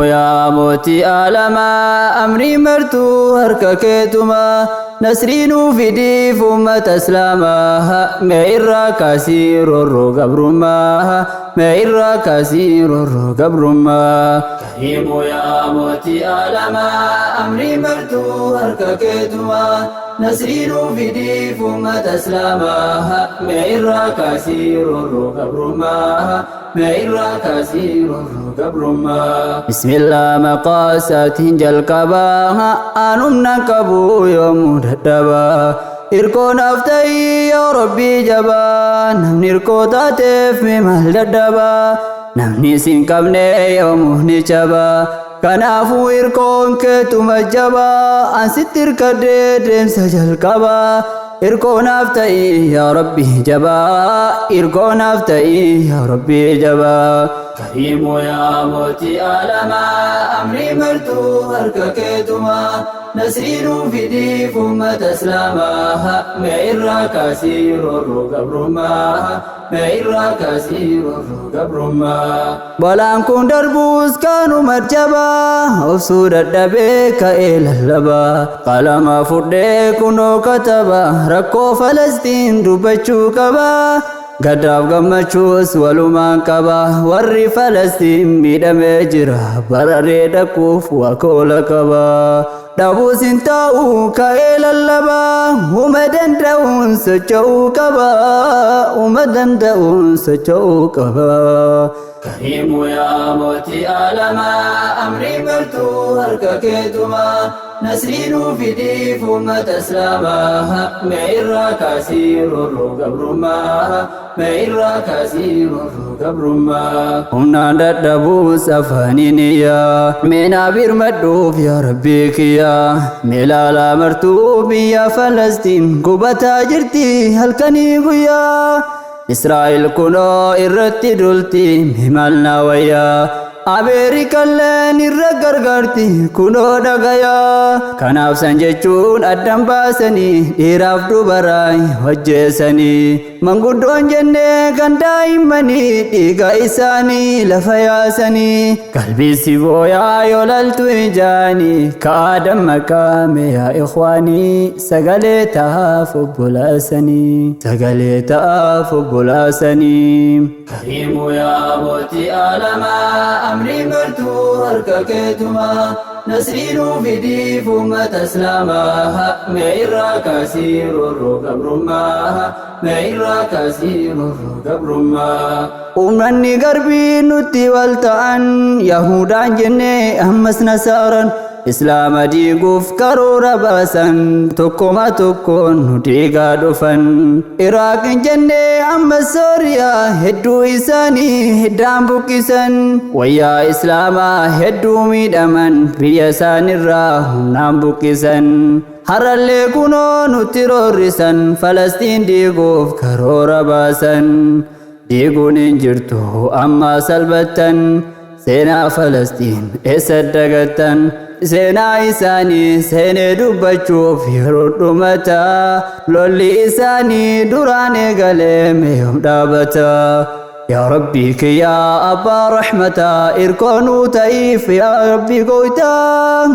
Kariimu yaa mootii aalamaa, amrii martuu harka keetumaa. Nasrii nuu fidiif uummata islaamaa, mee irraa kaasii roorroo gabrummaa, mee irraa kaasii roorroo gabrummaa. Kariimu yaa mootii aalamaa, amrii martuu harka keetumaa. Nasrii nuu fidiif uummata islaamaa, mee irraa kaasii roorroo gabrummaa, mee irraa kaasii roorroo gabrummaa. Bismillah maqaa isaatiin jalqabaa, anumna qabu yoomuu dadhabaa. Hirkoo naaf ta'ii yaa Rabbii jabaa, namni hirkoo taateef mee maal dadhabaa? Namni sin qabne yoomuu ni cabaa. Kanaafuu hirkoon keetuma jabaa, an sitti hirkadhee deemsa jalqabaa. Hirkoo naaf ta'ii yaa Rabbii jabaa, hirkoo naaf ta'ii yaa Rabbii jabaa. Kariimu yaa mootii aalamaa, amrii martuu harka keetumaa. Nasrii nuu fidiif uummata islaamaa, mee irraa kaasii roorroo gabrummaa, mee irraa kaasii roorroo gabrummaa. Balaan kun darbuus kanuma jabaa, obsuu dadhabee ka'ee lallabaa. Qalama fudhee kunoo kataba, rakkoo Falastiin dubbachuu qaba. Gaddaaf gammachuus walumaan qaba, warri Falastiin miidhamee jira, bararee dhaquuf waa koola qaba. Dhabuus hin taa'u ka'ee lallabaa, huma danda'uun socho'uu qaba, huma danda'uun socho'uu qaba. Kariimu yaa mootii aalamaa, amrii martuu harka keetumaa. Nasrii nuu fidiif uummata islaamaa, mee irraa kaasii roorroo gabrummaa, mee irraa kaasii roorroo gabrummaa. Humnaan dadhabuus afaaniin iyyaa, mee naa birmadhuuf yaa Rabbii kiyyaa. Mee laalaa martuu biyya Falastiin gubataa jirti halkanii guyyaa. Israa'el kunoo irratti dulti, mee maal naa wayyaa? Ameerikalleen irra gargaarti kunoo dhagayaa. Kanaaf san jechuun addan baasanii dhiiraaf dubaraa hojjeessanii. Manguddoon jennee kan daa'immanii dhiiga isaanii lafa yaasanii. Qalbii si booyaa yoo laltu ijaanii, ka'aa dammaqaa mee yaa ikhwaanii, sagalee ta'aaf obbolaasanii. Sagalee ta'aaf obbolaasanii. Kariimu yaa mootii aalamaa, amrii martuu harka keetumaa. Nasrii nuu fidiif uummata islaamaa, mee irraa kaasii roorroo gabrummaa, mee irraa kaasii roorroo gabrummaa. Uummanni garbii nutti wal ta'an, Yahudaan jennee ammas Nasaaran, Islaama diiguuf karoora baasan, tokkoma tokkoon nu diigaa dhufan. Iraaq jennee ammas Sooriyaa, hedduu isaanii hiddaan buqqisan. Wayyaa Islaamaa hedduu miidhaman, biyya isaanirraa humnaan buqqisan. Har'allee kunoo nutti roorrisan, Falastiin diiguuf karoora baasan. Diiguun hin jirtu amma salphattan, seenaa Falastiin eessa dagattan? Seenaa isaanii seenee dubbachuuf yeroo dhumata, lolli isaanii duraan eegalee mee yoom dhaabata? Yaa Rabbii kiyyaa abbaa rahmataa, irkoo nuu ta'iif yaa Rabbii gooytaa.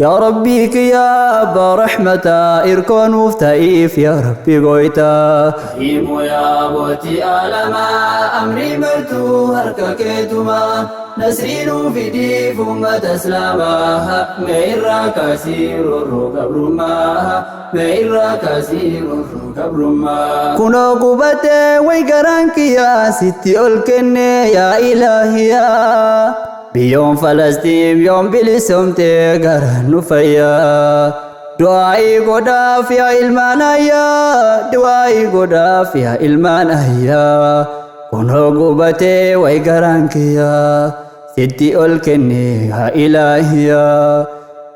Yaa Rabbii kiyyaa abbaa rahmataa, irkoo nuuf ta'iif yaa Rabbii gooytaa. Kariimu yaa mootii aalamaa, amrii martuu harka keetumaa. Nasrii nuu fidiif uummata islaamaa, mee irraa kaasii roorroo gabrummaa, mee irraa kaasii roorroo gabrummaa. Kunoo gubatee way garaan kiyyaa, sitti ol kenne yaa ilaahiyaa. Biyyoon Falastiin yoom bilisoomte garaan nu fayyaa. Du'aa'ii godhaaf yaa ilmaan ayyaa, du'aa'ii godhaaf yaa ilmaan ayyaa. Kunoo gubatee way garaan kiyyaa, sitti ol kenne yaa ilaahiyaa.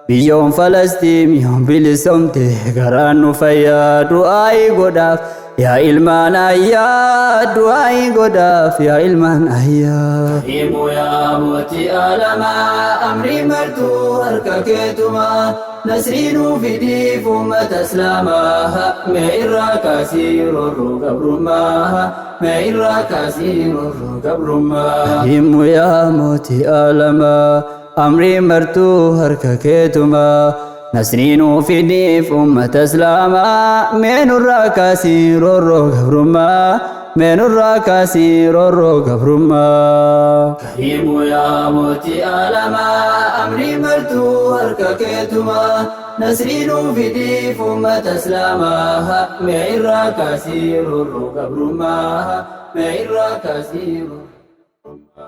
Biyyoon Falastiin yoom bilisoomte garaan nu fayyaa. Du'aa'ii godhaaf yaa ilmaan ayyaa, du'aa'ii godhaaf yaa ilmaan ayyaa. Kariimu yaa mootii aalamaa, amrii martuu harka keetumaa. Nasrii nuu fidiif uummata islaamaa, mee irraa kaasii roorroo gabrummaa, mee irraa kaasii roorroo gabrummaa. Kariimu yaa mootii aalamaa, Amriin martuu harka keetumaa nasrii nuu fidiif ummata islaamaa mee nurraa kaasii roorroo gabrummaa mee nurraa kaasii roorroo gabrummaa. Kariimu yaa mootii aalamaa amrii martuu harka keetumaa nasrii nuu fidiif ummata islaamaa mee irraa kaasii roorroo gabrummaa mee irraa kaasii roorroo.